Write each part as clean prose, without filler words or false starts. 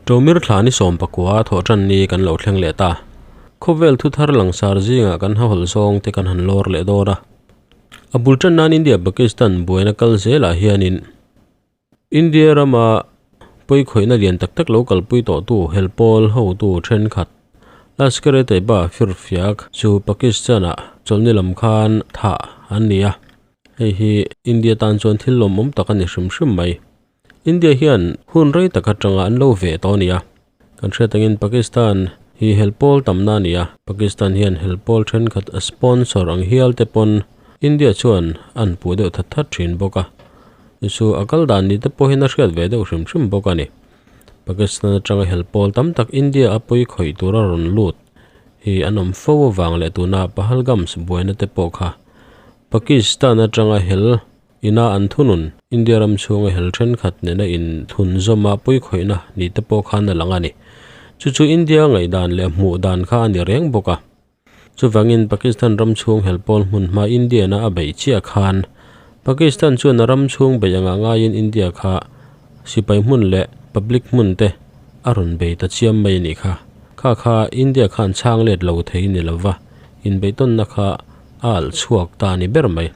Ṭomir thla ni 19 thawhṭan ni kan lo thleng leh ta. Khawvel thuthar langsar zingah kan hahawlh zawng te kan han lawr leh dawn a. A bul ṭan nan India Pakistan buaina kal zelah hianin India rama pawikhawihna lian tak tak lo kalpui tawhtu helpawl hotu ṭhenkhat Lashkar-e-Taiba firfiak chu Pakistan-ah chawlhni lam khan thah an ni a. Hei hi India tan chuan thil lawmawm tak a ni hrim hrim mai. India hian hun rei tak atanga an lo veh tawh a ni a. Kan hriat angin Pakistan hi helpawl tamna a ni a, Pakistan hian helpawl thenkhat a sponsor ang hial te pawn India chuan an puh deuh that that thin bawk a. Chu chu a kal dan ni te pawhin a hriat ve deuh hrim hrim bawk a ni. Pakistan atanga helpawl tam tak India a pawi khawih tura rawn lut hi an awm fo avang leh tuna Pahalgams buaina te pawh kha Pakistan atanga hel Ina an thunun, India ram chhunga hel thenkhat nena inthunzawma pawikhawihna ni te pawh khan a lang a ni. Chu chu India ngaihdan leh hmuh dan kha a ni reng bawk a. Chuvangin Pakistan ram chhung hel pawl hmun hma India-na a beih chiah khan Pakistan chuan a ram chhung beih anga ngaiin India kha sipai hmun leh public hmun te a rawn bei ta chiam mai a nih kha. Kha kha India khan chhang let lo thei ni lova inbeihtawnna kha a alh chhuak ta a ni ber mai.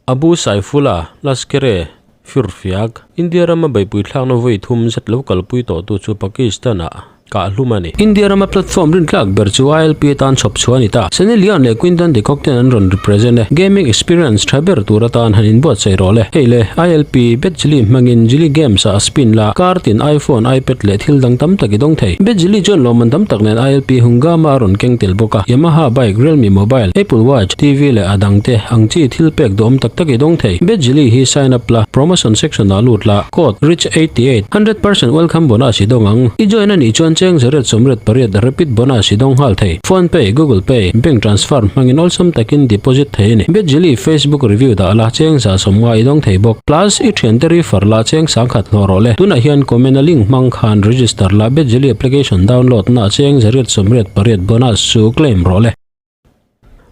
Abu Saifullah, Lashkar-e Firfiak, India rama beihpui thlakna vawi thum zet lo kalpui tawhtu chu Pakistan-ah kah hlum a ni. India rama platform rintlak ber chu ILP atan chhawp chhuah a ni ta. Sunny Leone leh Quinton de Kock ten an rawn represent e. Gaming experience tha ber tur atan han inbuatsaih rawh le. Hei le, ILP, Bet Jili hmangin Jili Games ah a spin la, car tin iPhone, iPad leh thil dang tam tak i dawng thei. Bet Jili chuan lawmman tam tak nen ILP Hungama a rawn keng tel bawk a. Yamaha bike, Realme mobile, Apple Watch, TV leh a dangte ang chi thil pek duhawm tak tak i dawng thei. Betjili hi sign up la, promotion section ah lut la, code rich 88, 100% welcome bonus i dawng ang. I join a nih chuan cheng zariat sawmriat pariat rapid bonus i dawng nghal thei. Phone pay, Google pay, bank transfer hmangin awlsam takin deposit thei a ni. Betjili Facebook review dah la, cheng za sawmnga i dawng thei bawk. Plus, i thiante refer la, cheng sangkhat hlawh rawh le. Tunah hian comment a link hmang khan register la, Betjili application download na cheng zariat sawmriat pariat bonus chu claim rawh le.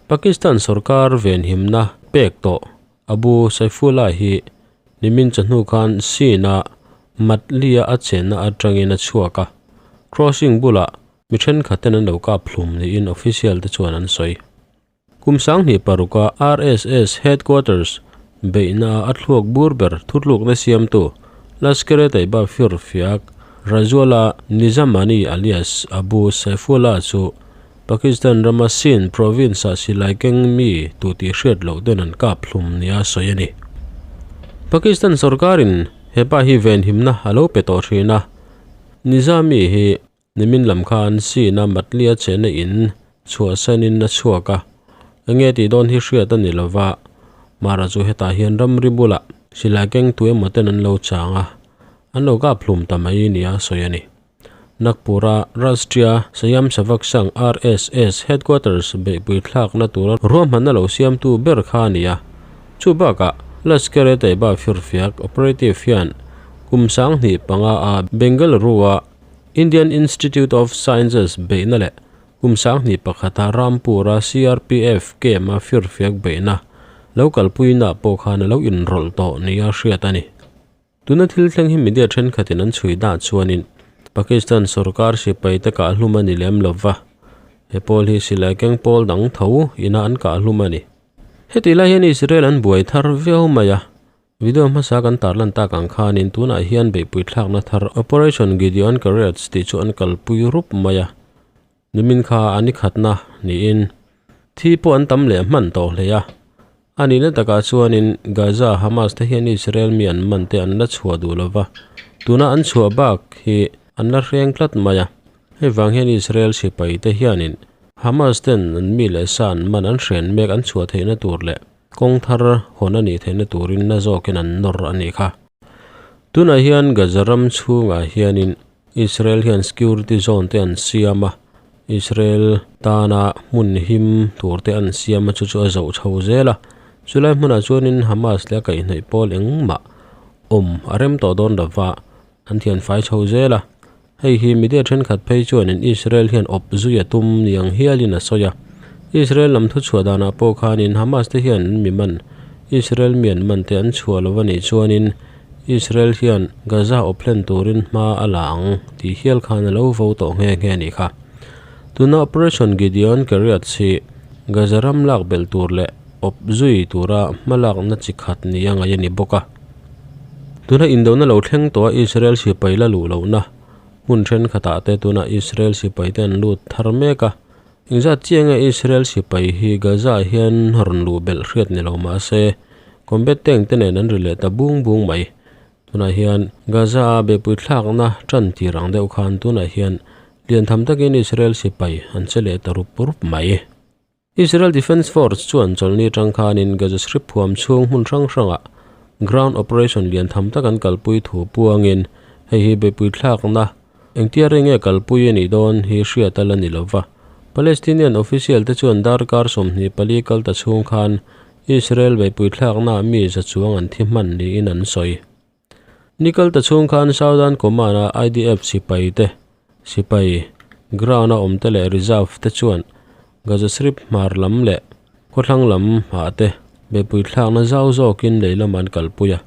Pakistan sorkar venhimna pek tawh Abu Saifullah hi nimin chawhnu khan Sindh-a Matli-a a chenna atangin a chhuak a, crossing bulah mi thenkhatten an lo kap hlum niin official te chuan an sawi. Kum 2006-a RSS headquarters beihna a thluak bur ber thutlukna siamtu Lashkar-e-Taiba firfiak Rajuala Nizamani alias Abu Saifullah chu Pakistan rama Sindh province-ah silai keng mi tu tih hriat loh ten an kap hlum nia sawi a ni. Pakistan sorkarin he pa hi venhimna a lo pe tawh thin a, Nizami hi nimin lam khan Sindh-a Matli-a chehna in chhuahsanin a chhuak a, enge tih dawn hi hriat a ni lova, Mara chu hetah hian ramri bulah silai keng tu emaw ten an lo chang a, an lo kap hlum ta mai nia sawi a ni. Nagpur-a Rashtriya Swayamsevak Sangh, RSS, headquarters beihpui thlakna tura ruahmanna lo siamtu ber kha a ni a. Chu bakah, Lashkar-e-Taiba firfiak operative hian kum 2005 a Bengaluru-a Indian Institute of Sciences beihna leh kum 2001 a Rampur-a CRPF camp-a firfiak beihna lo kalpuina pawh khan a lo inrawlh tawh nia hriat a ni. Tuna thil thleng hi media thenkhatin an chhui dah chuanin Pakistan sorkar sipai te kah hlum a ni lem lo va, he pawl hi silai keng pawl dang tho ina an kah hlum a ni. Hetih lai hian Israel an buai thar viau mai a, video hmasa kan tarlan tak ang khanin tunah hian beihpui thlakna thar Operation Gideon Courage tih chu an kalpui rup mai a, Nimin kha a ni khatna niin thi pawh an tam leh hman tawh hle a. A nihna takah chuanin Gaza Hamas te hian Israel mi an man te an la chhuah duh lova, tuna an chhuah bak hi an la hreng tlat mai a. Hei vang hian Israel sipai te hianin Hamas ten an mi leh sa an man an hren mek an chhuah theihna tur leh kawng thar hawn a nih theihna turin na zawkin an nawr a nih kha. Tunah hian Gaza ram chhungah hianin Israel hian security zone te an siam a, Israel tana hmun him tur te an siam a chu chu a zoh chho zel a, chulai hmunah chuanin Hamas leh a kaihhnawih pawl engmah awm a rem tawh dawn lova an thian fai chho zel a, hei hi media thenkhat phei chuanin Israel hian awp zui a tum ni ang hialin a sawi a, Israel lam thuchhuah danah pawh khanin Hamas te hian an mi man Israel mi an man te an chhuah lo a nih chuanin. Israel hian Gaza awp hlen turin hma a la ang tih hial khan a lo vo tawh nghe nghe a nih kha. Tuna Operation Gideon Kariat hi Gaza ram lak belh tur leh awp zui tura hma lakna chi khat nia ngaih a ni bawk a. Tuna indona lo thleng tawha Israel sipai la luh lohna hmun thenkhatah te tuna Israel sipai te an lut thar mek a. Engzat chiang nge Israel sipai hi Gaza ah hian rawn luh belh hriat ni lo mah se combat tank te nen an ri leh ta bung bung mai. Tunah hian Gaza a behpui thlakna tan tir ang deuh khan tunah hian lian tham takin Israel sipai an che leh ta rup rup mai. Israel Defense Force chuan chawlhni atang khanin Gaza Strip huam chhung hmun hrang hrangah ground operation lian tham tak an kalpui thu puangin hei hi beihpui thlakna engtia rei nge kalpui a nih dawn hi hriat a la ni lova. Palestinian official te chuan darkar 24 kal ta chhung khan Israel beihpui thlaknaah mi za chuang an thi hman niin an sawi. Ni kal ta chhung khan Southern Command-a IDF sipai te, sipai ground-a awm te leh reserve te chuan Gaza Strip hmar lam leh khawthlang lam ah te beihpui thlakna zau zawkin lei lamah an kalpui a.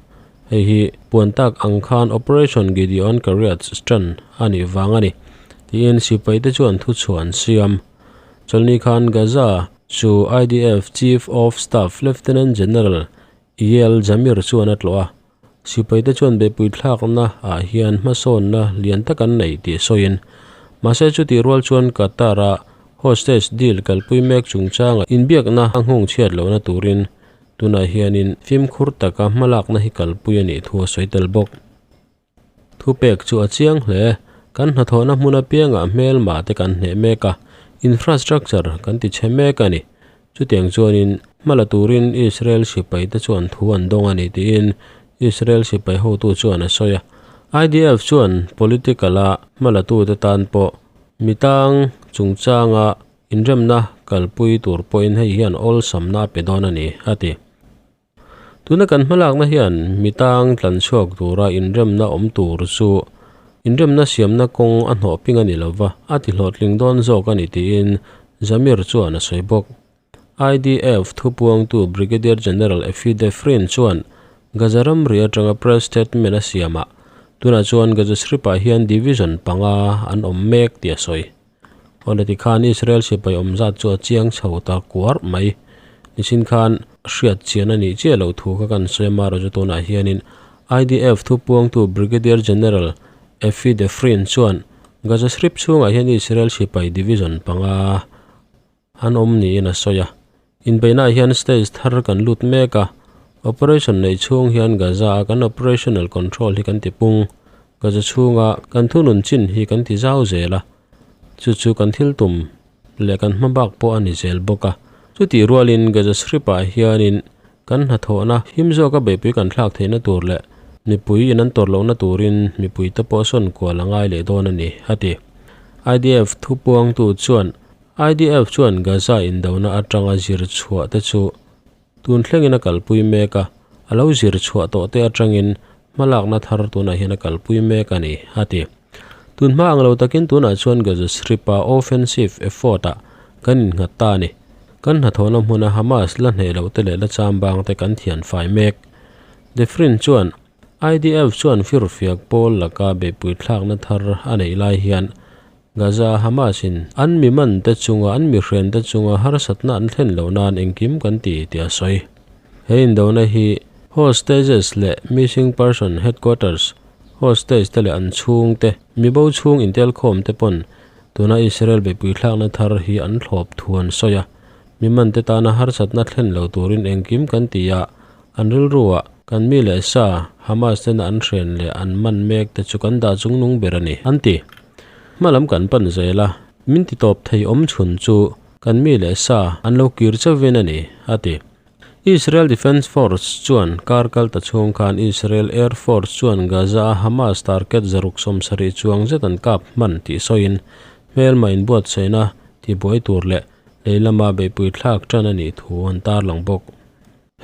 Hei hi puan tak ang khan Operation Gideon Kariat tan a nih vang a ni, tiin sipai te chuan thuchhuah an siam. Chawlhni khan Gaza chu IDF Chief of Staff Lieutenant General Eyal Zamir chuan a tlawh a. Sipaite chuan beihpui thlakna ah hian hmasawnna lian tak an nei tih sawiin, mahse chutih rual chuan Qatar-a hostage deal kalpui mek chungchanga inbiakna a nghawng chhiat lohna turin tunah hianin fimkhur taka hmalakna hi kalpui a nih thu a sawi tel bawk. Thupek chu a chiang hle. Kan hnathawhna hmun apiangah hmelma te kan hneh mek a, infrastructure kan ti chhe mek a ni. Chutiang chuanin hma la turin Israel sipai te chuan thu an dawng a ni tiin Israel sipai hotu chuan a sawi a. IDF chuan political-a hma la tute tan pawh mitang chungchanga inremna kalpui tur pawhin hei hian awlsamna a pe dawn a ni, a ti. Tuna kan hmalakna hian mitang tlan chhuak tura inremna awm tur chu inremna siamna kawng a hnawh ping a ni lova, a ti hlawhtling dawn zawk a ni tiin Zamir chuan a sawi bawk. IDF thupuangtu Brigadier General Effie Defrin chuan Gaza ramri atanga press statement a siamah tunah chuan Gaza Strip-ah hian division panga an awm mek tih a sawi. Awle tikhan Israel sipai awm zat chu a chiang chho ta kuar mai. Nichin khan hriat chian a nih chiah loh thu kha kan sawi a, marawh tunah hianin IDF thupuangtu Brigadier General Effie Defrin chuan Gaza Strip chhungah hian Israel sipai division panga an awm niin a sawi a. Inbeihnaah hian stage thar kan lut mek a, operation neih chhung hian Gaza-a kan operational control hi kan ti pung. Gaza chhunga kan thunun chin hi kan ti zau zel a, chu chu kan thil tum leh kan hma bak pawh a ni zel bawk a. Chutih rualin Gaza Strip-ah hianin kan hnathawhna him zawka beihpui kan thlak theihna tur leh mipui in an tawrh lohna turin mipuite pawh sawn kual a ngai leh dawn a ni, a ti. IDF thupuangtu chuan IDF chuan Gaza indona atanga zir chhuah te chu tun thlengin a kalpui mek a, a lo zir chhuah tawh te atangin hmalakna thar tunah hian a kalpui mek a ni, a ti. Tun hma ang lo takin tunah chuan Gaza Strip-a offensive effort-ah kan innghat ta a ni. Kan hnathawhna hmuna Hamas la hneh loh te leh la chambang te kan thian fai mek. Defrin chuan IDF chuan firfiak pawl laka beihpui thlakna thar a neih lai hian Gaza Hamas in an mi man te chunga an mi hrian te chunga harsatna an thlen loh nan engkim kan ti tih a sawi. He indona hi hostages leh missing person headquarters hostage te leh an chhung te mi bo chhung intelkhawm te pawn tuna Israel beihpui thlakna thar hi an thlawp thu an sawi a. Mi man te tana harsatna thlen lo turin engkim kan ti a, an rilruah kan mi leh sa Hamas tena an hrian leh an man mek te chu kan dah chungnung ber a ni, an ti. Hma lam kan pan zel a, min ti tawp thei awm chhun chu kan mi leh sa an lo kir chauhin a ni, a ti. Israel Defense Force chuan kar kal ta chhung khan Israel Air Force chuan Gaza-a Hamas target 170 chuang zet an kap hman tih sawiin hmelma inbuatsaihna tibuai tur leh lei lama beihpui thlak tan a nih thu an tarlang bawk.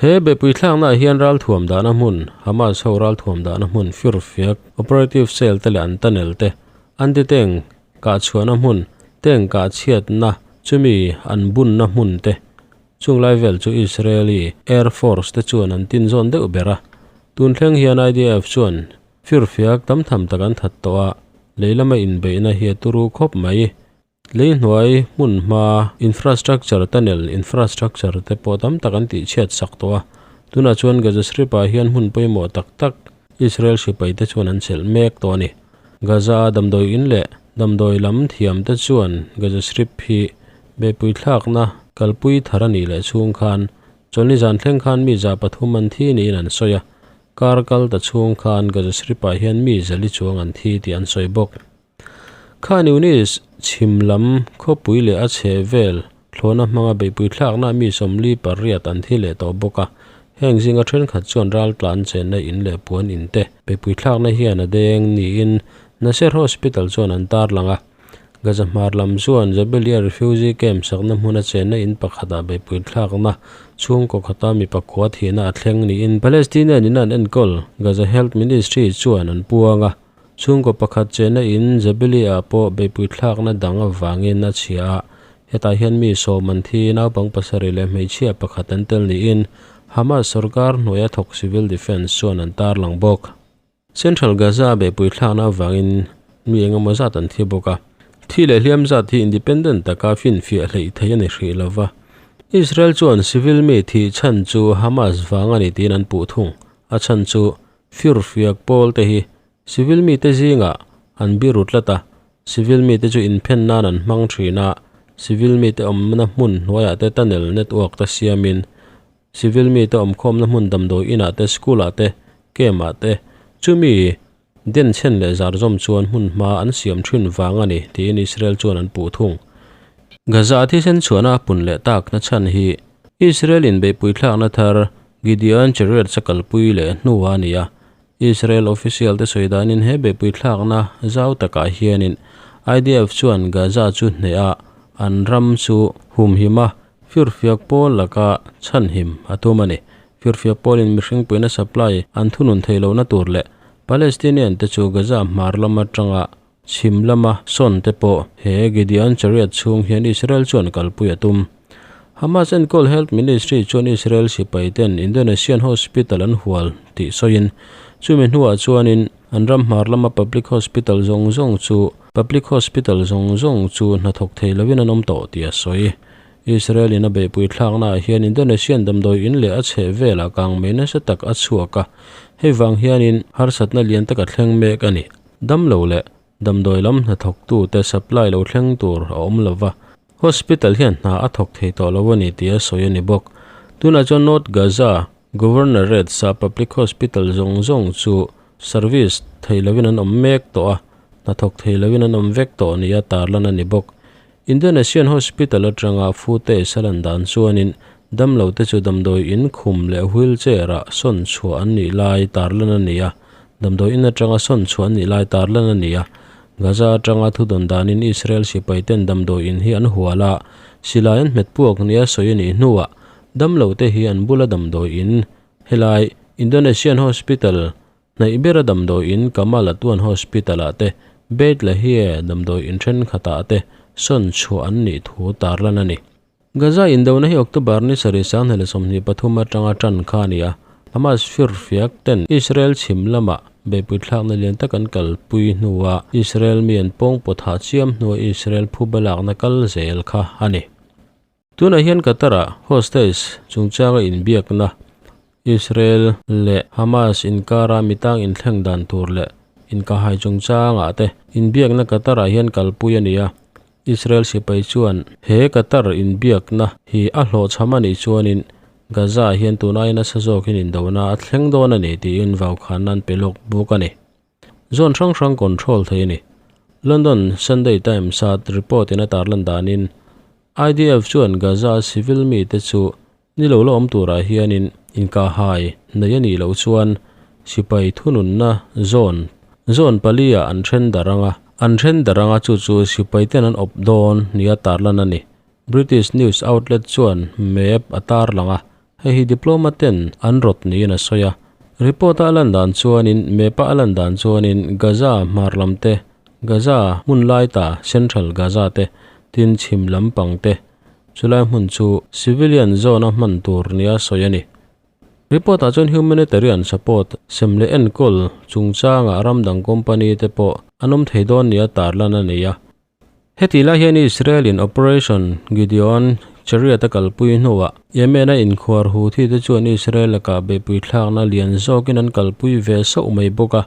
He beihpui thlaknaah hian ralthuam dahna hmun, Hamas ho ralthuam dahna hmun firfiak, operative cell te leh an tunnel te, anti-tank kahchhuahna hmun, tank kahchhiatna chumi an bunna hmun te, chung lai vel chu Israeli Air Force te chuan an tin zawn deuh ber a. Tun thleng hian IDF chuan firfiak tam tham tak an that tawh a, lei lama inbeihna hi a turu khawp mai. Lei hnuai hmun hma infrastructure tunnel infrastructure te pawh tam tak an tihchhiat sak tawh a, tunah chuan Gaza Strip ah hian hmun pawimawh tak tak Israel sipai te chuan an chelh mek tawh a ni. Gaza damdawi in leh damdawi lam thiam te chuan Gaza Strip hi beihpui thlakna kalpui thar a nih leh chhung khan chawlhni zan thleng khan mi 300 an thi niin an sawi a, kar kal ta chhung khan Gaza Strip ah hian mi zali chuang an thi tih an sawi bawk. Khan Yunis chhim lam khawpui leh a chheh vel thlawhna hmanga beihpui thlakna mi 48 an thi leh tawh bawk a. Heng zinga thenkhat chuan ral tlan chenna in leh puan in te beihpui thlakna hian a deng niin Nasser Hospital chuan an tarlang a. Gaza hmar lam chuan Jabalia refugee camp sakna hmuna chenna in pakhatah beihpui thlakna chhungkaw khata mi pakua thihna a thleng niin Palestinian in an enkawl Gaza Health Ministry chuan an puang a. Chhungkaw pakhat chenna in Jabalia pawh beihpui thlakna dang avangin a chhia a, hetah hian mi 10 an thi, naupang pasarih leh hmeichhia pakhat an tel niin Hamas sorkar hnuaia thawk civil defence chuan an tarlang bawk. Central Gaza beihpui thlakna avangin mi engemaw zat an thi bawk a, thi leh hliam zat hi independent taka finfiah hleih thei a ni hrih lova. Israel chuan civil mi thih chhan chu Hamas vang a ni tiin an puh thung, a chhan chu firfiak pawl te hi civil mi te zingah an biru tlat a, civil mi te chu inphen nan an hmang thin a, civil mi te awmna hmun hnuaiah te tunnel network te siamin civil mi te awmkhawmna hmun damdawi inah te school ah te camp ah te chumi den chhen leh zar zawm chuan hmun hma an siam thin vang a ni tiin Israel chuan an puh thung. Gaza thisen chhuahna a pun leh tak na chhan hi Israel in beihpui thlakna thar Gideon Chariot cha kalpui leh hnuah a ni a, Israel official te sawi danin he beihpui thlakna zau takah hianin IDF chuan Gaza chu hneh a, an ram chu humhim a, firfiak pawl laka chhanhim a tum a ni. Firfiak pawlin mihring puihna supply an thunun theih lohna tur leh Palestinian te chu Gaza hmar lam atanga chhim lama sawn te pawh he Gideon Chariot chhung hian Israel chuan kalpui a tum. Hamas enkawl Health Ministry chuan Israel sipai ten Indonesian hospital an hual tih sawiin chumi hnuah chuanin an ram hmar lama public hospital zawng zawng chu public hospital zawng zawng chu hnathawk thei lovin an awm tawh tih a sawi. Israel in a beihpui thlaknaah hian Indonesian damdawi in leh a chheh velah kang mai nasa tak a chhuak a, hei vang hianin harsatna lian taka thleng mek a ni. Dam lo leh damdawi lam hnathawktu te supply lo thleng tur a awm lova, hospital hian hna a thawk thei tawh lo a ni tih a sawi a ni bawk. Tunah chuan North Gaza Governorate sa public hospital zawng zawng chu service thei lovin an awm mek tawh a, hnathawk thei lovin an awm vek tawh nia tarlan a ni bawk. Indonesian hospital atanga footage a lan dan chuanin damlo te chu damdawi in khum leh wheelchair ah sawn chhuah an nih lai tarlan a ni a, damdawi in atanga sawn chhuah an nih lai tarlan a ni a. Gaza atanga thudawn danin Israel sipai ten damdawi in hi an hual a, silai an hmet puak nia sawi a nih hnuah damlo te hi an bula damdawi in helai Indonesian hospital hnaih bera damdawi in Kamal Adwan Hospital ah te Beit Lahia damdawi in thenkhatah te sawn chhuah an nih thu tarlan a ni. Gaza indona hi October ni sarih 2023 atanga tan kha a ni a, Hamas firfiak ten Israel chhim lamah beihpui thlakna lian tak an kalpui hnuah Israel mi an pawng pawthah chiam hnuah Israel phuba lakna kal zel kha a ni. Tunah hian Qatar-ah hostage chungchanga inbiakna Israel leh Hamas inkara mitang inthleng dan tur leh inkahhai chungchangah te inbiakna Qatar-ah hian kalpui a ni a. Israel sipai chuan he Qatar inbiakna hi a hlawhchham a nih chuanin Gaza hian tunai nasa zawkin indona a thleng dawn a ni tiin vaukhanna an pe lawk bawk a ni. Zone hrang hrang control thei a ni. London Sunday Times a report in a tarlan danin IDF chuan Gaza civil mi te chu ni lo la awm turah hianin inkahhai nei a nih loh chuan sipai thununna zone zone pali ah an then darh anga an then darh anga chu chu sipai ten an awp dawn nia tarlan a ni. British news outlet chuan map a tarlang a, hei hi diplomat ten an rawt niin a sawi a. Report a lan dan chuanin map a lan dan chuanin Gaza hmar lam te, Gaza hmun lai ta Central Gaza te, tin chhim lampang te chulai hmun chu civilian zone a hman tur nia sawi a ni. Report-ah chuan humanitarian support sem leh enkawl chungchangah ram dang company te pawh an awm thei dawn nia tarlan a nei a. Hetih lai hian Israel-in Operation Gideon Chariot a kalpui hnuah Yemen-a inkhuar Houthi te chuan Israel lakah beihpui thlakna lian zawkin an kalpui ve sauh mai bawk a.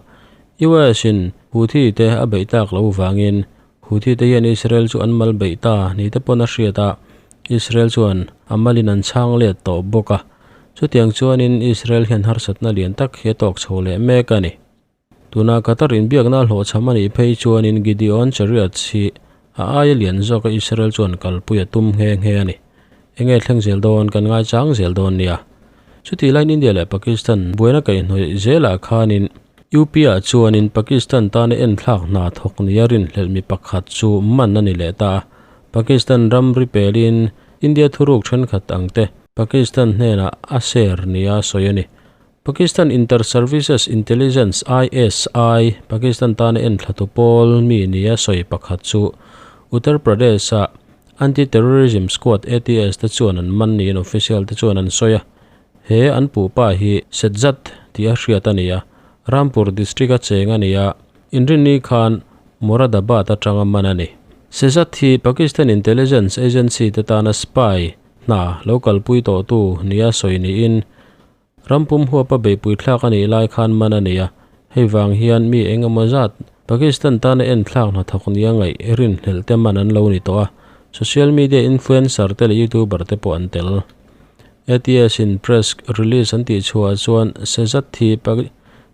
US-in Houthi te a beih tlak loh vangin Houthi te hian Israel chu an mal beih ta ni te pawn a hriat a, Israel chuan a malin an chhang let tawh bawk a. Chutiang chuanin Israel hian harsatna lian tak hi a tawk chho leh mek a ni. Tuna Qatar inbiakna a hlawhchham a nih phei chuanin Gideon Chariot hi a aia lian zawka Israel chuan kalpui a tum nghe nghe a ni. Enge thleng zel dawn kan ngaichang zel dawn nia. Chutih laiin India leh Pakistan buaina kaihhnawih zelah khanin UP-ah chuanin Pakistan tana enthlak hna thawk nia rinhlelh mi pakhat chu man a ni leh ta a. Pakistan ram ri pelin India thuruk thenkhat ang te Pakistan hnenah a share nia sawi a ni. Pakistan Inter-Services Intelligence, ISI, Pakistan tana enthlatu pawl mi nia sawi pakhat chu Uttar Pradesh-a Anti-Terrorism Squad, ATS, te chuan an man niin official te chuan an sawi a. He an puhpa hi Sejjad tih a hriat a ni a, Rampur district-a cheng a ni a, inrinni khan Moradabad atanga man a ni. Sejjad hi Pakistan Intelligence Agency te tana spy hna lo kalpui tawhtu nia sawi niin Rampum huapa beihpui thlak a nih lai khan man a nei a, hei vang hian mi eng emaw zat Pakistan tana en thlak hnathawk nia ngaih rinhlelh te man an lo ni tawh a, social media influencer te leh youtuber te pawh an tel. ATS in press release an tih chhuah chuan Sejad hi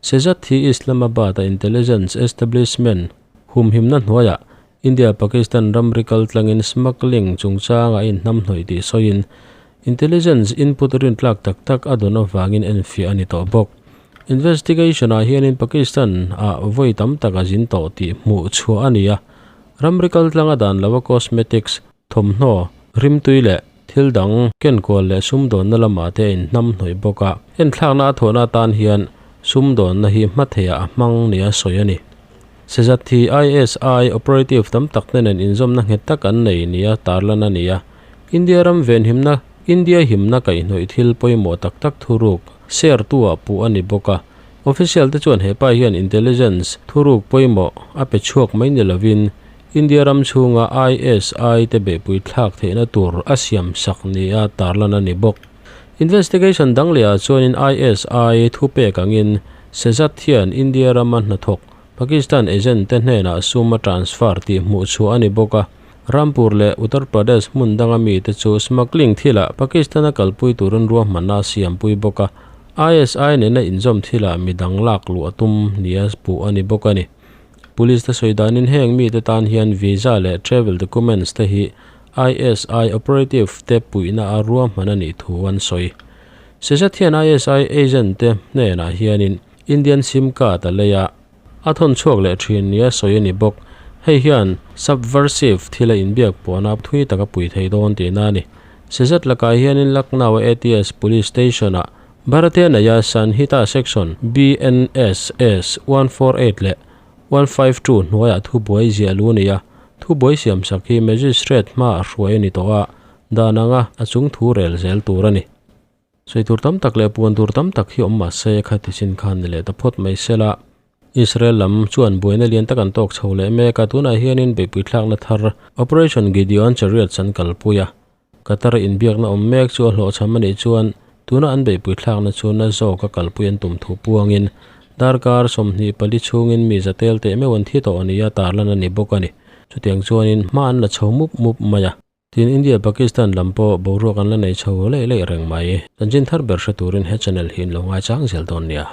Sejad hi Islamabad a intelligence establishment humhimna hnuaiah India-Pakistan ramri kaltlangin smuggling chungchanga a inhnamhnawih tih sawiin intelligence input rintlak tak tak a dawn avangin enfiah a ni tawh bawk. Investigation-ah hianin Pakistan-ah vawi tam tak a zin tawh tih hmuh chhuah a ni a, ramri kaltlanga dan lova cosmetics, thawmhnaw, rimtui leh thil dang kenkual leh sumdawnna lamah te a inhnamhnawih bawk a, enthlakna a thawhna atan hian sumdawnna hi hmatheiah a hmang nia sawi a ni. Sezat hi ISI operative tam tak te nen inzawmna nghet tak an nei nia tarlan a ni a. India ram venhimna, India himna kaihhnawih thil pawimawh tak tak thuruk share tu ah puh a ni bawk a. Official te chuan hepa hian intelligence thuruk pawimawh a pe chhuak mai ni lovin India ram chhunga ISI te behpui thlak theihna tur a siam sak nia tarlan a ni bawk. Investigation dang leh ah chuanin ISI thupek angin Sezat hian India rama hnathawk Pakistan agent te hnenah sum a transfer tih hmuh chhuah a ni bawk a. Rampur leh Uttar Pradesh hmun danga mite chu smuggling thilah Pakistan a kalpui turin ruahmanna a siampui bawk a, ISI nena inzawm thilah midang lak luh a tum nia puh a ni bawk a ni. Police te sawi danin heng mite tan hian visa leh travel documents te hi ISI operative te puihna a ruahman a nih thu an sawi. Sezat hian ISI agent te hnenah hianin Indian sim card a lei a, a thawn chhuak leh thin nia sawi a ni bawk. Hei hian subversive thil a inbiak pawhna thui tak a pui thei dawn tihna a ni. Sezat lakah hianin Lucknow-a ATS Police Station-ah Bharatiya Naya Sanhita Section, BNSS, 148 leh 152 hnuaiah thubuai ziah lu a ni a, thubuai siamsak hi Magistrate hmaah hruai a ni tawh a, dan anga a chung thu rel zel tur a ni. Sawi tur tam tak leh puan tur tam tak hi awm mah se khati chin khan ni leh ta phawt mai sela. Israel lam chuan buaina lian tak an tawk chho leh mek a, tunah hianin beihpui thlakna thar Operation Gideon Chariots an kalpui a. Qatar inbiakna awm mek chu a hlawhchham a nih chuan tuna an beihpui thlakna chu na zawka kalpui an tum thu puangin darkar 24 chhungin mi zatel teh meuh an thi tawh a nia tarlan a ni bawk a ni. Chutiang chuanin hma an la chho mup mup mai a. Tin, India Pakistan lam pawh boruak an la nei chho leih leih reng mai. Chanchin thar ber hre turin he channel hi in lo ngaichang zel dawn nia.